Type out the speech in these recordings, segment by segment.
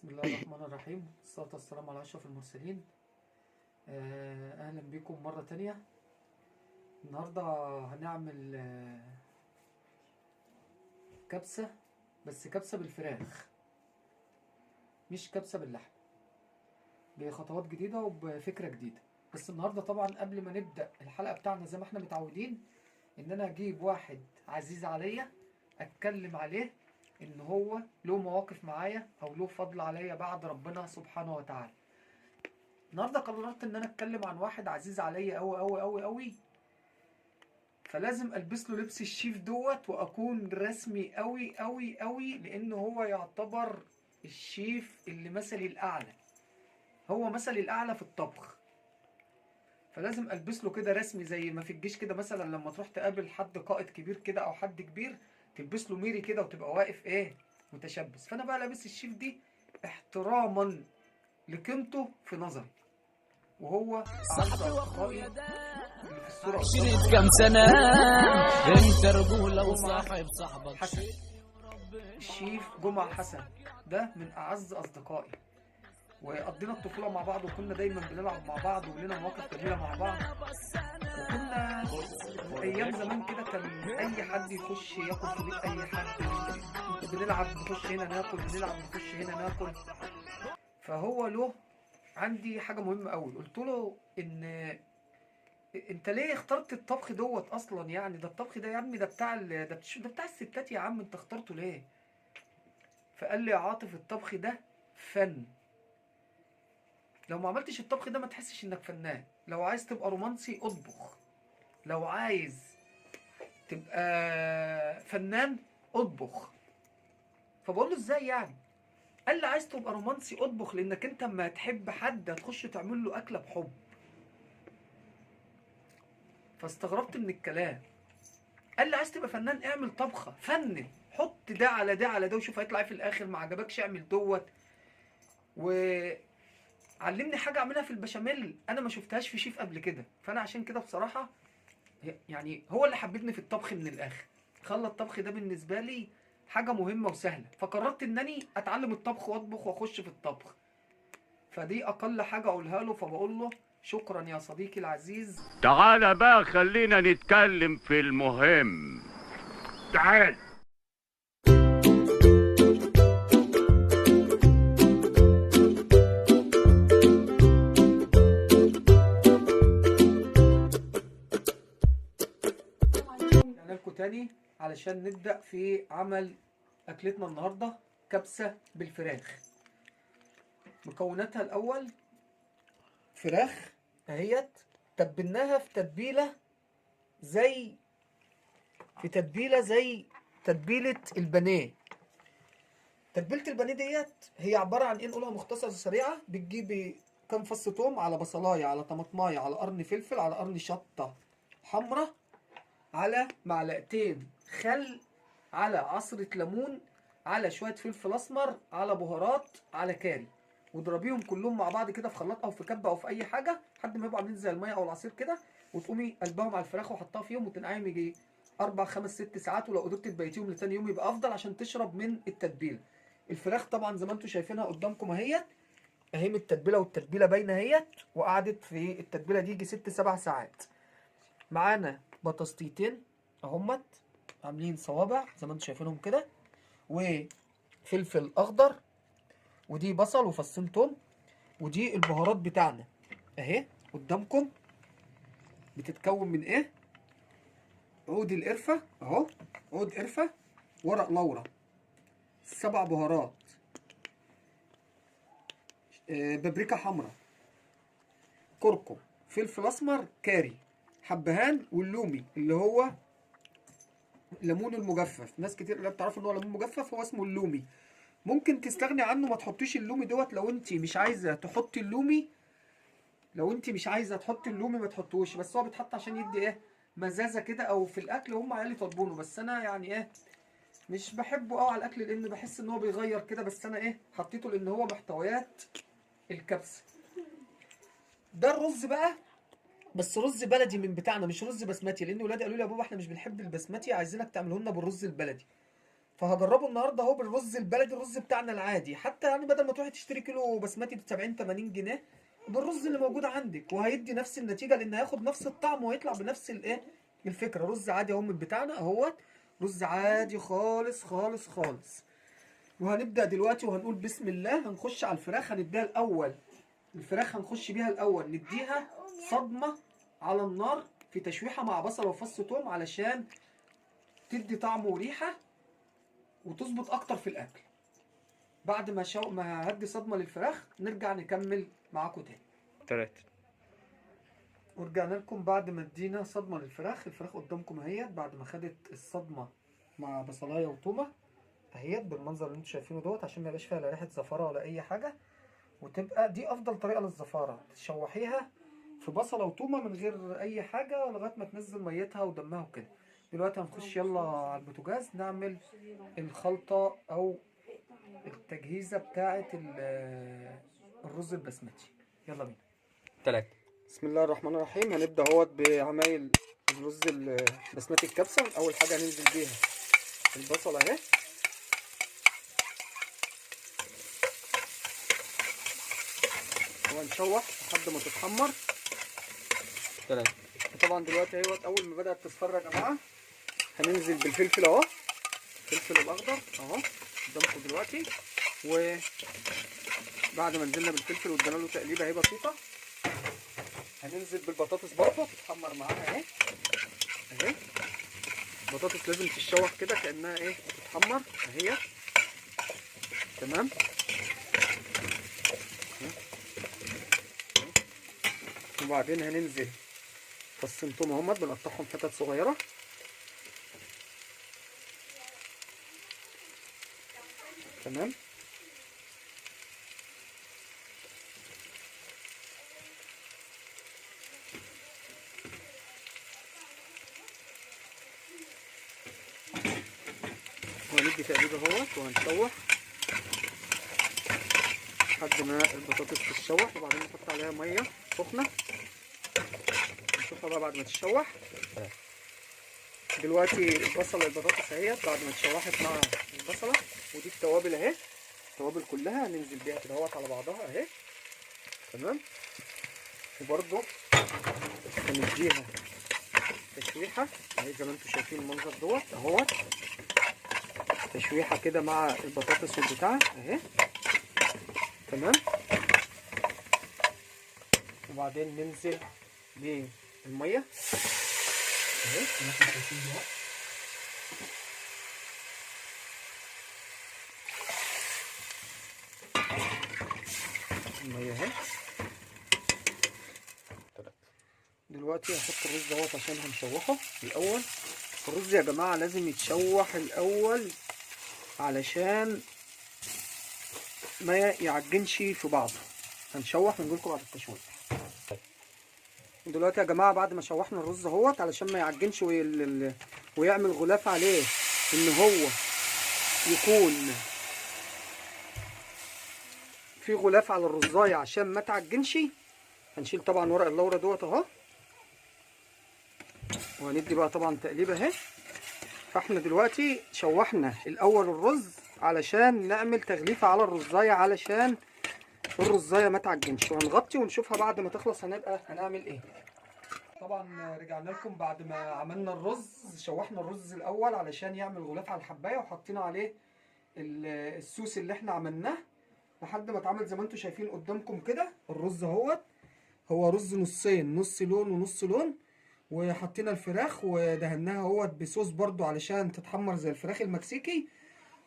بسم الله الرحمن الرحيم، والصلاة والسلام على أشرف المرسلين. أهلا بكم مرة تانية. النهاردة هنعمل كبسة، بس كبسة بالفراخ مش كبسة باللحم، بخطوات جديدة وبفكرة جديدة. بس النهاردة طبعا قبل ما نبدأ الحلقة بتاعنا زي ما احنا متعودين، ان انا اجيب واحد عزيز عليا اتكلم عليه ان هو له مواقف معايا او له فضل عليا بعد ربنا سبحانه وتعالى. النهارده قررت ان انا اتكلم عن واحد عزيز عليا اوي اوي اوي اوي، فلازم البس له لبس الشيف دوت واكون رسمي اوي اوي اوي، لان هو يعتبر الشيف اللي مثلي الاعلى، هو مثلي الاعلى في الطبخ. فلازم البس له كده رسمي زي ما في الجيش كده، مثلا لما تروح تقابل حد قائد كبير كده او حد كبير تلبس له ميري كده وتبقى واقف ايه متشبث. فانا بقى لابس الشيف دي احتراما لقيمته في نظري، وهو صاحبي واخويا ده اللي في الصورة عشرة كام سنة انت رجولة وصاحب صاحبك حسن. الشيف جمعة حسن ده من اعز اصدقائي، وقضينا الطفولة مع بعض، وكنا دايما بنلعب مع بعض ولنا مواقف جميلة مع بعض. وكنا ايام زمان كده كان اي حد يخش ياكل في بيت اي حد، بنلعب نخش هنا ناكل، بنلعب نخش هنا ناكل. فهو له عندي حاجة مهمة قوي، قلت له ان انت ليه اخترت الطبخ دوت اصلا؟ يعني ده الطبخ ده يا عمي ده بتاع ده بتاع الستات يا عم، انت اخترته ليه؟ فقال لي يا عاطف الطبخ ده فن، لو ما عملتش الطبخ ده ما تحسش انك فنان. لو عايز تبقى رومانسي اطبخ، لو عايز تبقى فنان اطبخ. فبقول له ازاي يعني؟ قال لي عايز تبقى رومانسي اطبخ، لانك انت اما تحب حد هتخش تعمل له اكله بحب. فاستغربت من الكلام. قال لي عايز تبقى فنان اعمل طبخه، فنن، حط ده على ده على ده وشوف هيطلع ايه في الاخر، ما عجبكش اعمل دوت. و علمني حاجة اعملها في البشاميل انا ما شفتهاش في شيف قبل كده. فانا عشان كده بصراحة يعني هو اللي حببني في الطبخ من الاخر، خلى الطبخ ده بالنسبة لي حاجة مهمة وسهلة. فقررت انني اتعلم الطبخ واطبخ واخش في الطبخ. فدي اقل حاجة اقولها له. فبقول له شكرا يا صديقي العزيز. تعالى بقى خلينا نتكلم في المهم. تعال. تاني علشان نبدأ في عمل أكلتنا النهاردة، كبسة بالفراخ. مكوناتها الأول فراخ اهيت، تبلناها في تتبيلة زي تتبيلة البانيه. تتبيلة البانيه ديت هي عبارة عن ايه؟ نقولها مختصر سريعة. بتجيبي كام فص توم على بصلاية على طماطماية على قرن فلفل على قرن شطة حمرا على معلقتين خل على عصرة ليمون على شوية فلفل أسمر على بهارات على كاري، واضربيهم كلهم مع بعض كده في خلاط أو في كبة أو في أي حاجة لحد ما يبقوا عاملين زي المية أو العصير كده، وتقومي قلبهم على الفراخ وحطها فيهم وتنقعيهم يجي 4 5 6 ساعات، ولو قدرت تبيتيهم لتاني يوم يبقى أفضل عشان تشرب من التتبيلة. الفراخ طبعا زي ما انتم شايفينها قدامكم اهيت، اهي من التتبيلة والتتبيلة باينة اهيت، وقعدت في التتبيلة دي يجي 6 7 ساعات. معانا بطاطستين اهمت عاملين صوابع زي ما انتم شايفينهم كده، وفلفل اخضر، ودي بصل وفصين توم، ودي البهارات بتاعنا اهي قدامكم. بتتكون من ايه؟ عود القرفه اهو، عود قرفه، ورق لورا، 7 بهارات، بابريكا حمراء، كركم، فلفل اسمر، كاري، حبهان، واللومي اللي هو ليمون المجفف. ناس كتير لا بتعرفوا ان هو ليمون مجفف، هو اسمه اللومي. ممكن تستغني عنه، ما تحطيش اللومي دوت لو انت مش عايزه تحطي اللومي. لو انت مش عايزه تحطي اللومي ما تحطوش، بس هو بيتحط عشان يدي ايه مزازه كده او في الاكل، هم عيالي طالبونه، بس انا يعني ايه مش بحبه قوي على الاكل لان بحس ان هو بيغير كده، بس انا ايه حطيته لان هو محتويات الكبسه. ده الرز بقى، بس رز بلدي من بتاعنا مش رز بسمتي، لان ولادي قالوا لي يا بابا احنا مش بنحب البسمتي، عايزينك تعمله لنا بالرز البلدي. فهجربه النهارده اهو بالرز البلدي، الرز بتاعنا العادي، حتى يعني بدل ما تروحي تشتري كيلو بسمتي ب 70 80 جنيه، بالرز اللي موجود عندك، وهيدي نفس النتيجة، لان هياخد نفس الطعم وهيطلع بنفس الايه الفكرة. رز عادي اهو من بتاعنا اهوت، رز عادي خالص خالص خالص. وهنبدا دلوقتي وهنقول بسم الله. هنخش على الفراخ، هنديها الاول الفراخ، هنخش بيها الاول نديها صدمة على النار في تشويحه مع بصل وفص ثوم علشان تدي طعم وريحه وتظبط اكتر في الاكل. بعد ما ما هدي صدمة للفراخ نرجع نكمل معاكم تاني. 3. ورجعنا لكم بعد ما ادينا صدمة للفراخ. الفراخ قدامكم اهيت بعد ما خدت الصدمة مع بصلايه وتومه اهيت بالمنظر اللي انتم شايفينه دوت، عشان ما يبقاش فيها لا ريحه زفاره ولا اي حاجة، وتبقى دي افضل طريقه للزفاره، تشوحيها في بصله وتومه من غير اي حاجة لغاية ما تنزل ميتها ودمها وكده. دلوقتي هنخش يلا على البوتاجاز نعمل الخلطة او التجهيزه بتاعه الرز البسمتي. يلا بينا. 3. بسم الله الرحمن الرحيم. هنبدا اهوت بعمايل الرز البسمتي الكبسه. اول حاجة هننزل بيها البصله اهي، وهنشوح لحد ما تتحمر. 3. طبعا دلوقتي اهوت اول ما بدات تصفر يا جماعة هننزل بالفلفل اهو، الفلفل الاخضر اهو قدامكم دلوقتي. وبعد ما نزلنا بالفلفل وادينا له تقليبه اهي بسيطة، هننزل بالبطاطس برضه تتحمر معاها اهي اهي. البطاطس لازم تتشوح كده كانها ايه تتحمر اهي. تمام. وبعدين هننزل فصين توم اهمت بنقطعهم حتت صغيرة. تمام. وهندي تقليب اهوت وهنشوح لحد ما البطاطس تتشوح، وبعدين نحط عليها مية سخنة نشوفها بقى بعد ما تتشوح. دلوقتي البصله البطاطس اهيت بعد ما اتشوحت مع البصله، ودي التوابل اهي، التوابل كلها هننزل بيها كده اهوت على بعضها اهي. تمام. وبرده هنديها تشويحه اهي زي ما انتم شايفين المنظر دوت اهوت، تشويحه كده مع البطاطس والبتاع اهي. تمام. وبعدين ننزل بالمية اهي زي ما احنا شايفين دلوقتي. المية اهي. دلوقتي هحط الرز دوت عشان هنشوحه الاول. الرز يا جماعة لازم يتشوح الاول علشان ما يعجنش في بعضه. هنشوح ونجيلكم بعد التشويح. دلوقتي يا جماعة بعد ما شوحنا الرز اهوت علشان ما يعجنش ويعمل غلاف عليه ان هو يكون في غلاف على الرزايه عشان ما تعجنش، هنشيل طبعا ورق اللورة دوت اهو، وهندي بقى طبعا تقليبه اهي. فاحنا دلوقتي شوحنا الاول الرز علشان نعمل تغليفه على الرزايه علشان الرزايه ما تعجنش، وهنغطي ونشوفها بعد ما تخلص هنبقى هنعمل ايه. طبعا رجعنا لكم بعد ما عملنا الرز، شوحنا الرز الاول علشان يعمل غلاف على الحبايه، وحطينا عليه السوس اللي احنا عملناه لحد ما اتعمل زي ما انتم شايفين قدامكم كده. الرز اهوت هو رز نصين، نص لون ونص لون، وحطينا الفراخ ودهناها اهوت بصوص برضو علشان تتحمر زي الفراخ المكسيكي.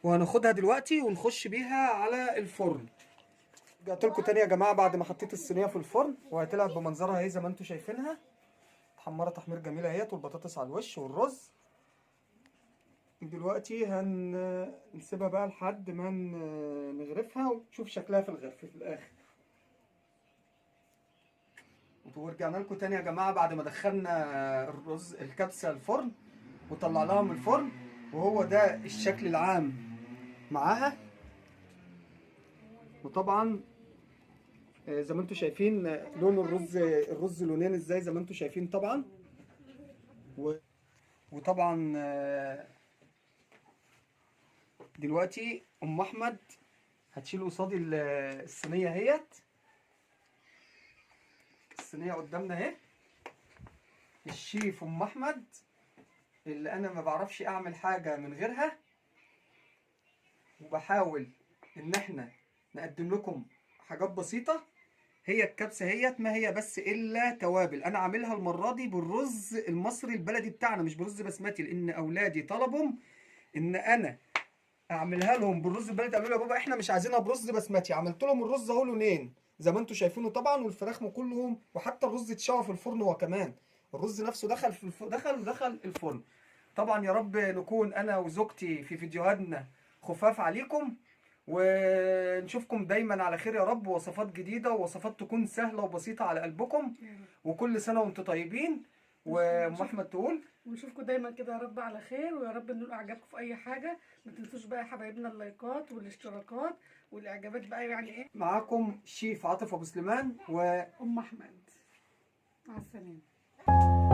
وهناخدها دلوقتي ونخش بيها على الفرن. رجعت لكم تاني يا جماعة بعد ما حطيت الصينية في الفرن، وهتلعب بمنظرها اهي زي ما انتم شايفينها، اتحمرت تحمير جميلة اهيت، والبطاطس على الوش والرز. دلوقتي هنسيبها بقى لحد ما نغرفها ونشوف شكلها في الغرف في الاخر. ورجعنا لكم تاني يا جماعة بعد ما دخلنا الرز الكبسه الفرن وطلعناها من الفرن، وهو ده الشكل العام معاها. وطبعا زي ما انتم شايفين لون الرز لونين ازاي زي ما انتم شايفين طبعا. وطبعا دلوقتي ام احمد هتشيل قصادي الصينية اهيت، الصينية قدامنا اهي. الشيف ام احمد اللي انا ما بعرفش اعمل حاجة من غيرها، وبحاول ان احنا نقدم لكم حاجات بسيطة. هي الكبسه هيت ما هي بس الا توابل. انا عاملها المرة دي بالرز المصري البلدي بتاعنا، مش برز بسمتي، لان اولادي طلبوا ان انا اعملها لهم بالرز البلدي. قالوا لي يا بابا احنا مش عايزينها برز بسمتي. عملت لهم الرز اهو لونين زي ما انتم شايفينه طبعا، والفراخ كلهم، وحتى الرز اتشوى في الفرن، هو كمان الرز نفسه دخل في دخل الفرن. طبعا يا رب نكون انا وزوجتي في فيديوهاتنا خفاف عليكم، ونشوفكم دايما على خير يا رب، وصفات جديدة ووصفات تكون سهلة وبسيطة على قلبكم. وكل سنة وانتم طيبين. وام احمد تقول ونشوفكم دايما كده يا رب على خير، ويا رب نقول اعجابكم في اي حاجة. ما تنسوش بقى يا حبايبنا اللايكات والاشتراكات والاعجابات بقى، يعني ايه. معاكم شيف عاطف ابو سليمان وام احمد. مع السلامة.